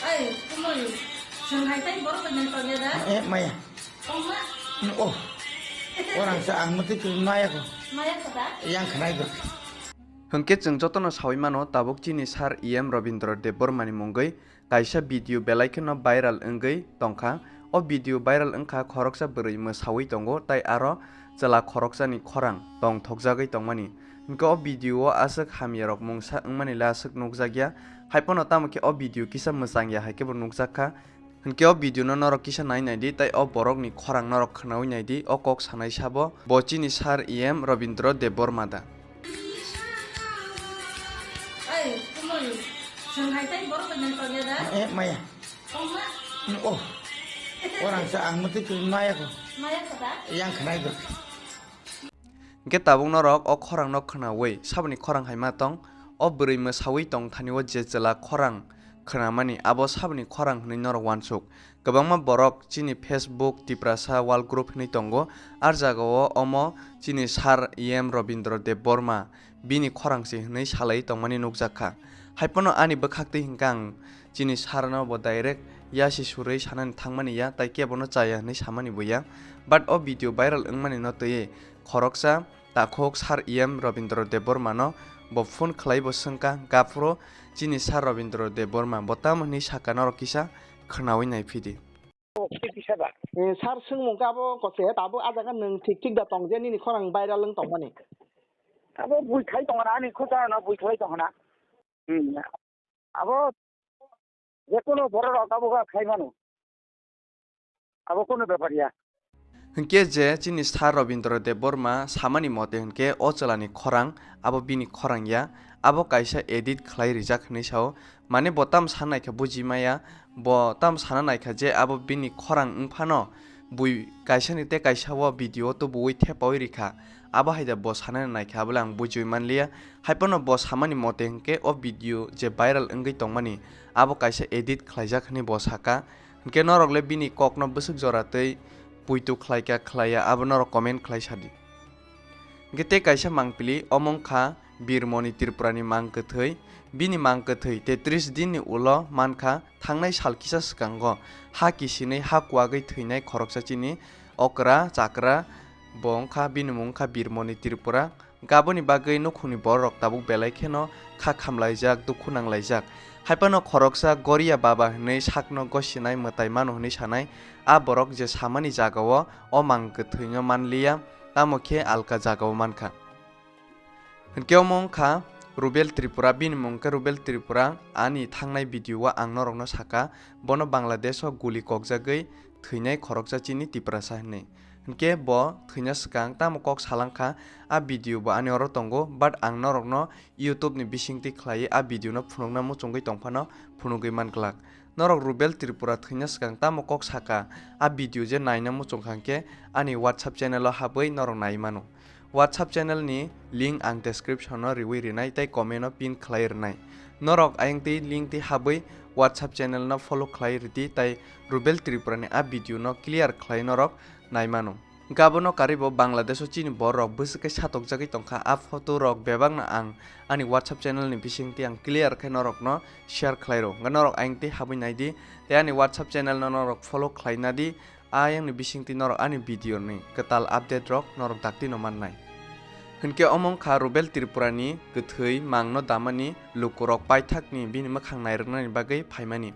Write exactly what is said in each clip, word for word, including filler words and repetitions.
Ai, kumui, chwng hai tei borok bai nang tongya da? Eh, maya. Tongma? Oh. Orang sa ang mati tu maya ko. Maya ko da? Yang khnai do. Hwnkhe chwng jotono sawi mano, tabuk chini sir E M Rabindra Debbarmani mungwi kaisa video belai kheno viral wngwi tongkha. O video viral wngkha khoroksa bwrwi mwsawi tongo, tai aro chwla khoroksani khorang tongthokjagwi tongmani. Hwnkhe o video o aswk hamyarok mungsa wngmani le aswk nukjakya. Haiphano tamo khe o video kisa mwchangya hai khe bo nukjakha. Hwnkhe o video no norok kisa nai naidi, tai o borokni khorang norok khwnawi naidi, o kok sanai sabo bo chini sir E M Rabindra Debbarma da. Ai, kumui, chwng hai tei borok bai nang tongya da? Eh, maya. Tongma? Oh. Orang sa ang mati tu maya ko. Maya ko da? Yang khnai do. Hwnkhe tabuk norok o khorang no khwnawi saboni khorang hai ma tong, o bwrwi mwsawi tong thani o je chwla khorang khwnamani abo saboni khorang hwnwi norok uansuk. Kwbangma borok chini Facebook Tiprasa World Group hwnwi tongo, ar jagao omo chini sir E M Rabindra Debbarma bini khorang se hwnwi salai tongmani nukjakha. Haiphano ani bwkhaktwi hwnkhe ang chini sir no bo direct yasi surwi sanani thangmani ya, tai kebono chaya hwnwi samani bo ya. But o video viral wngmani no twiwi khoroksa takhuk sir E M Rabindra Debbarma no bo phone khwlai bo swngkha, gaphuru chini sir Rabindra Debbarma bo tamo hwnwi sakha norok kisa khwnawi naiphidi. Eh, sir swngmung khe abo kose, tabuk ah jaga nwng thik thik da tong je nini khorang viral wng tongmani? Abo bui khai tongna, ani khosa no bui khai tongna. Hmm. Abo je kono borok rok abo ga khai mano. Abo kono bepar ya. Hwnkhe je chini sir Rabindra Debbarma samani mote hwnkhe o chwlani khorang abo bini khorang ya, abo kaisa edit khlai rijak hwnwi sao. Mane bo tam sanai kha buji maya, bo tam sana nai kha je abo bini khorang wng phano bui kaisani tei kaisa o video o tubuwi thepawi rikha. Abo hai da bo sanani naikha, abole ang bujiwi manliya. Haiphano bo samani mote hwnkhe o video je viral wngwi tongmani, abo kaisa edit khlaijak hwnwi bo saka. Hwnkhe norok le bini kokno bwswk jora tei puitu khlaikha khlaiya, abo norok comment khlai sadi. Hwnkhe tei kaisa mangpili, omo wngkha Birmoni Tripurani mang kwthwi. Bini mang kwthwi tetris dinni ulo mankha, thangnai sal kisa swkango ha kisinwi ha kuwagwi thwinai khoroksa chini okra chakra, bo wngkha, bini mung wngkha Birmoni Tripura. Hwnkhe aboni bagwi nukhungni bororok tabuk belai kheno kha khamlaijak, dukhu nanglaijak. Haiphano khoroksa Goria Baba hwnwi sakno gosinai mwtai mano hwnwi sanai a borok je samani jagao o mang kwthwino manliya, tamo khe alka jagao mankha. Hwnkhe omo wngkha Rubel Tripura, bini mung khe Rubel Tripura, ani thangnai video o ang norokno saka, bono Bangladesh o guli kokjagwi thwinai khoroksa chini Tiprasa hwnwi. Hwnkhe bo thwina swkang tamo kok salangkha, a video bo ani oro tongo, but ang norokno YouTube ni bisingtwi khlaiwi a video no phunukna muchungwi tongphano phunugwi manglak. Norok Rubel Tripura thwina swkang tamo kok saka, a video je naina muchungkha hwnkhe ani WhatsApp channel o habwi norok nai mano. WhatsApp channel ni link ang description o riwi rinai tei comment o pin khlai rwnai. Norok ayang tei link tei habwi WhatsApp channel no follow khlai rwdi tei Rubel Tripura ni a video no clear khlai norok nai mano. Hwnkhe abono karwi bo Bangladesh o chini borok bwswk khe satokjagwi tongkha, a photo rok bebakno ang ani WhatsApp channel ni bisingtwi ang clear khe norokno share khlai rw. Hwnkhe norok ayang tei habwi naidi tei ani WhatsApp channel no norok follow khlai nadi. Ayang ni bisingtwi norok ani video ni kwtal update rok norok daktino mannai. Hwnkhe omo wngkha Rubel Tripura ni kwthwi mang no damani lukurok paithak ni bini mwkhang nairwknani bagwi phaimani.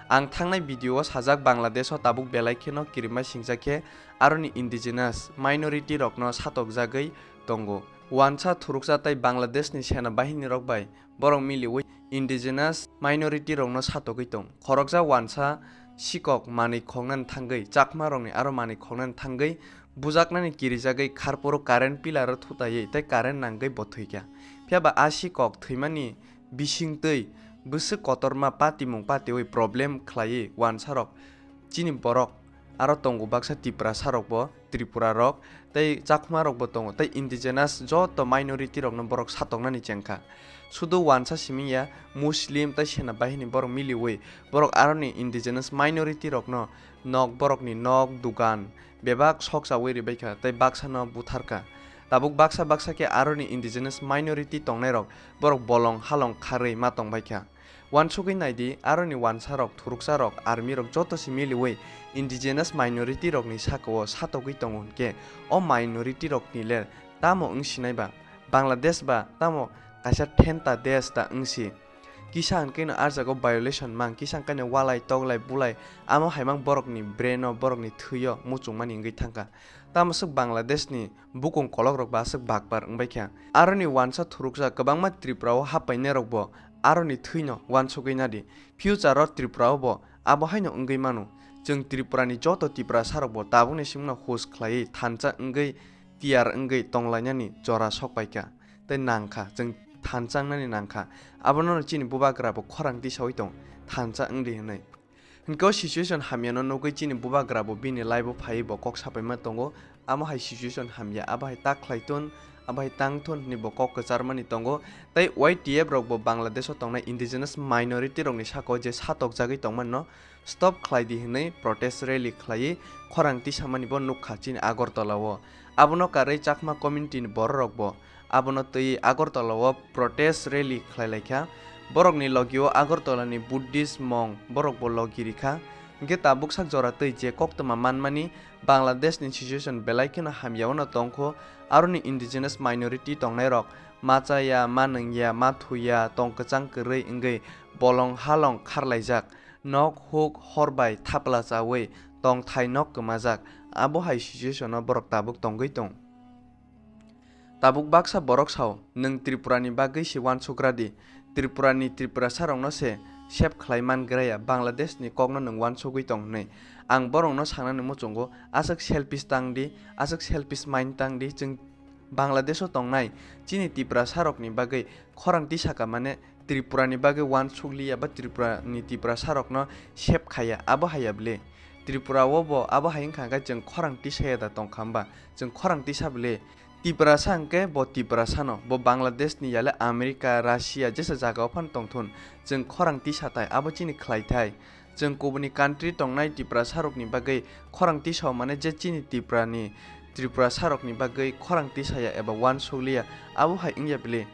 Ang thangnai video o sajak Bangladesh o tabuk belai kheno kirima singjak khe aroni indigenous minority rokno satokjagwi tongo. Wansa thuruksa tei Bangladesh ni sena bahini rok bai borok miliwi indigenous minority rokno satokwi tong. Khoroksa wansa sikok manwi khoknani thangwi, Chakma rokni aro manwi khoknani thangwi bujaknani kirijagwi kharporo current pillar o thutaiwi tei current nangwi bo thwikha. Phiyaba a sikok thwimani bisingtwi bwswk kotorma patimung patiwi problem khlaiwi wansa rok chini borok aro tongo baksa Tiprasa rok bo, Tripura rok tei Chakma rok bo tongo tei indigenous joto minority rokno borok satoknani chengkha. Sudu wansa siming ya Muslim tei sena bahini borok miliwi borok aroni indigenous minority rokno nok, borokni nok, dugan bebak sokchawi ribaikha tei baksano butharkha. Tabuk baksa baksa khe aroni indigenous minority tongnairok borok bolong halong kharwi ma tongbaikha. Uansugwi naidi, aroni uansarok, thuruksarok, army rok joto se miliwi indigenous minority rokni sakao satokgwi tongo hinkhe, o minority rokni le tamo wngsinai ba, Bangladesh ba tamo kaisa thenta desh ta wngsi. Kisa hwnkhe no ah jaga o violation mang, kisa hwnkhe no walai toklai bulai, amo hai mang borokni brain o, borokni thwi o muchungmani wngwi thangkha. Tamo swk Bangladesh ni bukung kolok rok ba aswk bakbar wngbai kha. Aroni uansa thuruksa kwbangma Tripura o hapainai rok bo aroni thwi no uansugwi nadi. Future o Tripura o bo abo haino wngwi mano. Chwng Tripura ni joto Tiprasa rok bo tabuk ni simi no hus khlaiwi thansa wngwi tiyar wngwi tonglainani jora sok paikha tei nangkha, chwng thansa wngnani nangkha. Abono chini bubagra bo khorang tisawi tong, thansa wngdi hwnwi. Hinkhe o situation hamyano nugwi chini bubagra bo bini life o phaiwi bo kok sapaima tongo, amo hai situation hamya, abo hai ta khlai thun, abo hai tang thun hwnwi bo kok kwcharmani tongo. Tei Y T F rok bo Bangladesh o tongnai indigenous minority rokni sakao je satokjagwi tongmani no stop khlai di hwnwi protest rally khlaiwi khorang tisamani bo nukha chini Agartala o. Abono karwi Chakma community ni borok rok bo abono twi Agartala o protest rally khlai lai kha. Borok ni logi o Agartala ni Buddhist monk borok bo logi ri kha. Hinkhe tabuk sak jora twi je koktwma manmani Bangladesh ni situation belai kheno hamya o no tongkho, aroni indigenous minority tongnai rok ma cha ya, ma nwng ya, ma thu ya, tong kwchang kwrwi wngwi bolong halong kharlaijak. Nok huk hor bai thapla chawi tongthai nok kwmajak, abo hai situation o borok tabuk tongwi tong. Tabuk baksa borok sao, "Nwng Tripura ni bagwi se uansugra di, Tripura ni Tiprasa rokno se save khlai man graya, Bangladesh ni kokno nwng uansugwi tong," hwnwi. Ang borokno sanani muchungo, aswk selfish tang di, aswk selfish mind tang di, chwng Bangladesh o tongnai chini Tiprasa rokni bagwi khorang tisaka mane Tripura ni bagwi uansukliya ba Tripura ni Tiprasa rokno save khaya, abo haya bwle. Tripura o bo abo hai wngkha hwnkhe chwng khorang tisaya da tongkha hwnba? Chwng khorang tisa bwle. Tiprasa hwnkhe bo Tiprasa no, bo Bangladesh ni yale America, Russia jesa jaga o phano tongthun, chwng khorang tisa thai, abo chini khlai thai. Chwng kubuni country tongnai Tiprasa rokni bagwi khorang tisa mane je chini Tripura ni Tiprasa rokni bagwi khorang tisaya eba uansukliya, abo hai wngya bwle.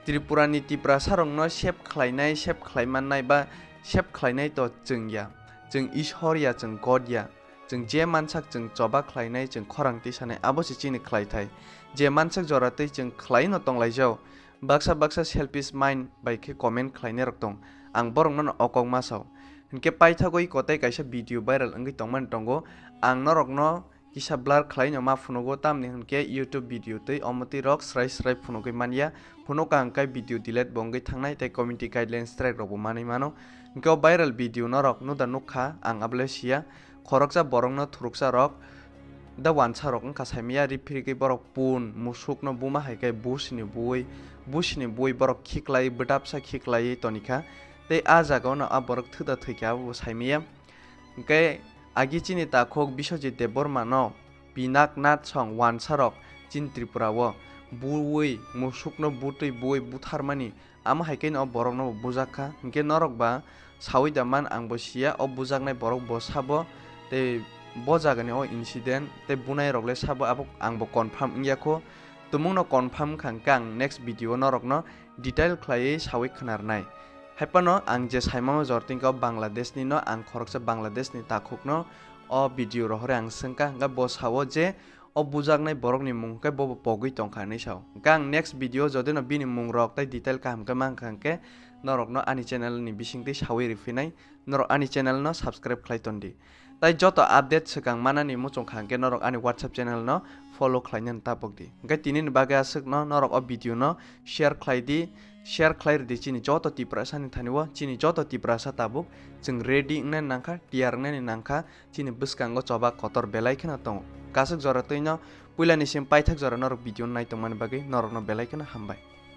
Tripura ni Tiprasa rokno save khlainai, save khlai mannai ba save khlainai to chwng ya. Chwng Ishwar ya, chwng God ya. Chwng je mansak chwng choba khlainai, chwng khorang tisanai, abo se chini khlai thai. Je mansak jora twi chwng khlai no tonglaijao. Baksa baksa selfish mind bai khe comment khlainai rok tong. Ang borokno no okok ma sao. Hinkhe paithagwi kotai kaisa video viral wngwi tongmani tongo. Ang norokno kisa blur khlai no ma phunugo, tamni hwnkhe YouTube video twi omo twi rok srai srai phunugwi manya. Phunuk ang khe video delete bo wngwi thangnai tei community guidelines strike rok bo manwi mano. Hinkhe o viral video norok nuda nukha, ang abole siya. Khoroksa borokno thuruksa rok da uansa rok wngkha saimaya, riphirigwi borok pun musukno buma hai khe busini buwi, busini buwi borok khiklai, bwdapsa khiklaiwi tonikha. Tei ah jagao no ah borok thwda thwikha abo bo saimaya. Hinkhe agi chini takhuk Biswajit Debbarma no Pinaknath song uansa rok chini Tripura o buwi musukno butwi buwi butharmani, amo hai khe no borokno bo bujak kha. Hinkhe norok ba sawi da man, ang bo siya, o bujaknai borok bo sabo tei bo jagani o incident tei bunai rok le sabo, abo ang bo confirm wngya kho. Tumung no confirm wngkha hwnkhe ang next video o norokno detail khlaiwi sawi khwnarnai. Haiphano ang je saimano jortingkha o Bangladesh ni no, ang khoroksa Bangladesh ni takhuk no o video rohorwi ang swngkha, hwnkhe bo sao je o bujaknai borokni mung khe bo bo pogwi tongkha hinwi sao. Hwnkhe ang next video jodi no bini mung rok tei detail kaham khe mankha hwnkhe norokno ani channel ni bisingtwi sawi riphinai, norok ani channel no subscribe khlai tondi. Tai joto update swkang manani muchungkha hwnkhe norok ani WhatsApp channel no follow khlainani tapokdi. Hwnkhe tinini bagwi aswkno norok o video no share khlaidi, share khlai rwdi chini joto Tiprasa ni thani o, chini joto Tiprasa tabuk chwng ready wngnani nangkha, tiyar wngnani nangkha, chini bwskango choba kotor belai kheno tongo. Kasuk jora twino puilani sim paithak jora norok video no naitongmani bagwi norokno belai kheno hambai.